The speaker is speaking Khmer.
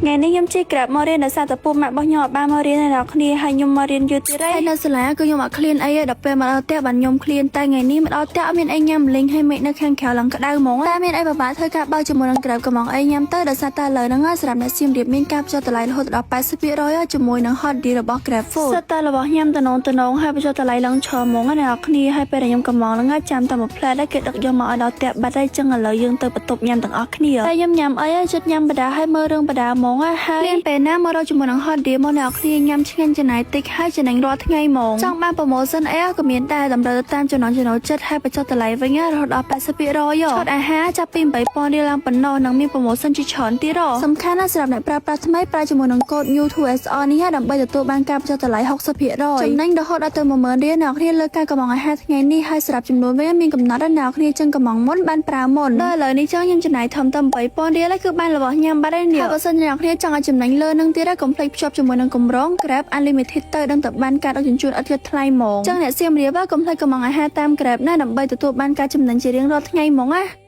ថ្ងៃនេះខ្ញុំជិះ Grab មករៀនដោយសារតែពួកម៉ាក់របស់ខ្ញុំអត់បានមករៀនទេអ្នកគ្នាហើយខ្ញុំមករៀនយឺតទៀតហើយនៅសាលាគឺខ្ញុំអត់ឃ្លានអីទេដល់ពេលមកដល់ផ្ទះបានខ្ញុំឃ្លានតែថ្ងៃនេះមកដល់ផ្ទះអត់មានអីញ៉ាំលីងហើយមេឃនៅខាងក្រៅឡើងក្តៅហ្មងតែមានអីពិបាកធ្វើការបើកជាមួយនឹង Grab កំងអីញ៉ាំទៅដោយសារតែឥឡូវហ្នឹងសម្រាប់អ្នកសៀមរាបមានការបញ្ចុះតម្លៃរហូតដល់80%ជាមួយនឹង hot deal របស់ Grab Food សិតតែរបស់ញ៉ាំតំណងតំណងហើយបញ្ចុះតម្លៃឡើងច្រើនហ្មងណាអ្នកគ្នាហើយពេលដែលខ្ញុំកំងហ្នឹងចាំតែមួយផ្លែដែរគេដឹកយកមកឲ្យដល់ផ្ទះបាត់ហើយចឹងឥឡូវយើងទៅបន្ទប់ញ៉ាំទាំងអស់គ្នាតែខ្ញុំញ៉ាំអីចិត្តញ៉ាំបដាហើយមើលរឿងបដាហ្មងហើយលៀនពេលណាមករកជាមួយនឹង hot deal មកអ្នកគ្នាញ៉ាំឆ្ងាញ់ចំណៃតិចហើយចំណេញរាល់ថ្ងៃហ្មងចង់បាន promotion អីក៏មានដែរតម្រូវទៅតាមចំណង់ចំណូលចិត្តហើយបញ្ចុះតម្លៃវិញរហូតដល់80%ឆុតអាហារចាប់ពី8000រៀលឡើងប៉ុណ្ណោះនិងមាន promotion ជាច្រើនទៀតសំខាន់ណាស់សម្រាប់អ្នកប្រើប្រាស់ថ្មីប្រើជាមួយនឹងកូដ New 2SR នេះដើម្បីទទួលបានការបញ្ចុះតម្លៃ60%ចំណេញរហូតដល់ទៅ10000រៀលអ្នកគ្នាលើការកំងអាហារថ្ងៃនេះហើយសម្រាប់ចំនួនវិញមានកំណត់ណាអ្នកគ្នាចឹងកំងមុនបានប្រើមុនដល់ឥឡូវនេះចឹងខ្ញុំចំណាយធំតែ8000រៀលហើយគឺបានរបស់ញ៉ាំបាត់ហើយនេះហើយបើសិនជាអ្នកគ្នាចង់ឲ្យចំណេញលើនឹងទៀតហើយកុំភ្លេចភ្ជាប់ជាមួយនឹងកម្រង Grab Unlimited ទៅដឹងតែបានការដឹកជញ្ជូនឥតគិតថ្លៃហ្មងចឹងអ្នកសៀមរាបកុំភ្លេចកំងអាហារតាម Grab ណាដើម្បីទទួលបានការចំណេញជារៀងរាល់ថ្ងៃហ្មងណា។